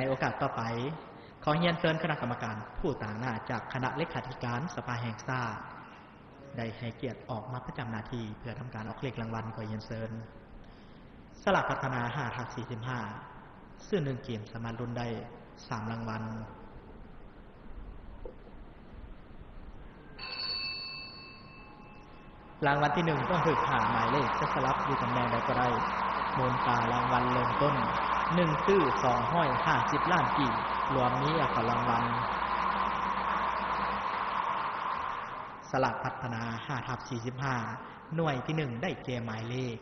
ໃນໂອກາດຕໍ່ໄປ, ຂໍຮຽນເຊີນຄະນະກຳມະການຜູ້ຕາງໜ້າຈາກຄະນະເລຂາທິການສະພາແຫ່ງຊາດ ໄດ້ໃຫ້ກຽດອອກມາປະຈຳໜ້າທີ່ເພື່ອທຳການອອກເລກລາງວັນ. ຂໍຮຽນເຊີນ. ສະຫຼາກພັດທະນາ ຫ້າທັບສີ່ສິບຫ້າ ຊື້ໜຶ່ງເກມສາມາດລຸ້ນໄດ້ສາມລາງວັນ. ລາງວັນທີໜຶ່ງຕ້ອງຖືກຫ້າໝາຍເລກ ຈະສະຫຼັບຢູ່ຕຳແໜ່ງໃດກໍໄດ້. ມູນຄ່າລາງວັນເລີ່ມຕົ້ນ ໜຶ່ງຕື້ສອງຮ້ອຍຫ້າສິບລ້ານກີບ, ລວມມີອັກຂະລາງວັນ. ສະຫຼາກພັດທະນາ ຫ້າທັບສີ່ສິບຫ້າ ໜ່ວຍທີໜຶ່ງໄດ້ແກ່ໝາຍເລກ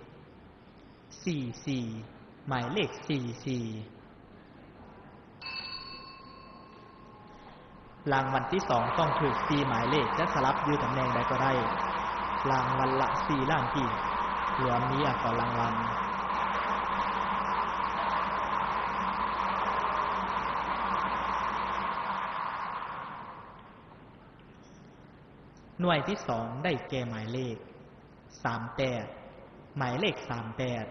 ສີ່ສີ່ ໝາຍເລກ ສີ່ສີ່. ລາງວັນທີສອງຕ້ອງຖືກສີ່ໝາຍເລກ ຈະສະຫຼັບຢູ່ຕຳແໜ່ງໃດກໍໄດ້. ລາງວັນລະສີ່ລ້ານກີບ, ລວມມີອັກຂະລາງວັນ. ໜ່ວຍທີສອງໄດ້ແກ່ໝາຍເລກ ສາມແປດ ໝາຍເລກ ສາມແປດ.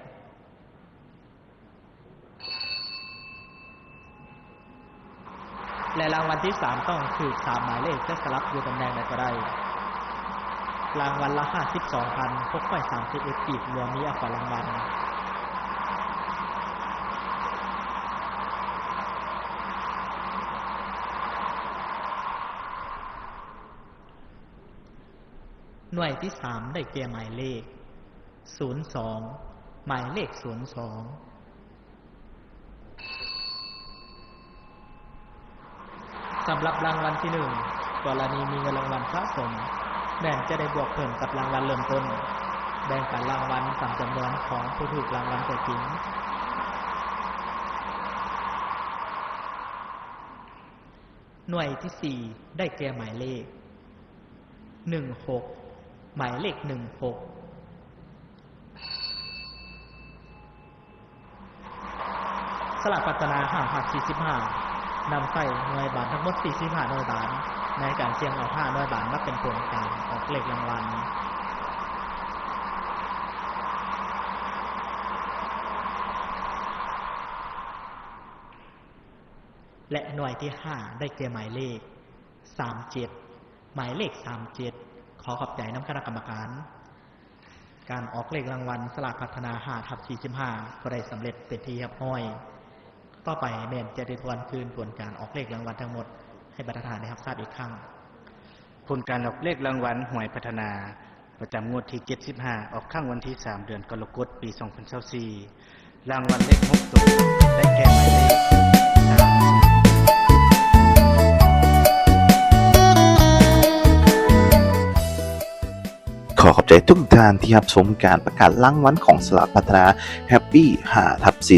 ແລະ ລາງວັນທີສາມຕ້ອງຖືກສາມໝາຍເລກ ຈະສະຫຼັບຢູ່ຕຳແໜ່ງໃດກໍໄດ້. ລາງວັນລະຫ້າສິບສອງພັນຫົກຮ້ອຍສາມສິບເອັດກີບ, ລວມມີອັກຂະລາງວັນ. ໜ່ວຍທີສາມໄດ້ແກ່ໝາຍເລກ ສູນສອງ ໝາຍເລກ ສູນສອງ. ສຳລັບລາງວັນທີໜຶ່ງ, ກໍລະນີມີເງິນລາງວັນສະສົມ ແມ່ນຈະໄດ້ບວກເພີ່ມກັບລາງວັນເລີ່ມຕົ້ນ. ແບ່ງປັນລາງວັນຕາມຈຳນວນຂອງຜູ້ຖືກລາງວັນຕົວຈິງ. ໜ່ວຍທີສີ່ໄດ້ແກ່ໝາຍເລກ ໜຶ່ງຫົກ ໝາຍເລກ ໜຶ່ງຫົກ. ສະຫຼາກພັດທະນາ ຫ້າພັນສີ່ສິບຫ້າ ນຳໃຊ້ໜ່ວຍບານທັງໝົດ ສີ່ສິບຫ້າໜ່ວຍບານ ໃນການສ່ຽງເອົາຫ້າໜ່ວຍບານມາເປັນຜົນການອອກເລກລາງວັນ. ແລະ ໜ່ວຍທີຫ້າໄດ້ແກ່ໝາຍເລກ ສາມເຈັດ ໝາຍເລກ ສາມເຈັດ. ຂໍຂອບໃຈນຳຄະນະກຳມະການ. ການອອກເລກລາງວັນສະຫຼາກພັດທະນາ ຫ້າທັບສີ່ສິບຫ້າ ກໍໄດ້ສຳເລັດເປັນທີ່ຮຽບຮ້ອຍ. ຕໍ່ໄປແມ່ນຈະໄດ້ທວນຄືນຜົນການອອກເລກລາງວັນທັງໝົດ ໃຫ້ບັນດາທ່ານໄດ້ຮັບຊາບອີກຄັ້ງ. ຜົນການອອກເລກລາງວັນຫວຍພັດທະນາ ປະຈຳງວດທີເຈັດສິບຫ້າ ອອກຄັ້ງວັນທີສາມ ເດືອນກໍລະກົດ ປີສອງພັນຊາວສີ່. ລາງວັນເລກຫົກໂຕ ໄດ້ແກ່ໝາຍເລກ ສາມສິບ. ຂໍຂອບໃຈທຸກທ່ານທີ່ຮັບຊົມການປະກາດລາງວັນຂອງສະຫຼາກພັດທະນາ Happy ຫ້າທັບສີ່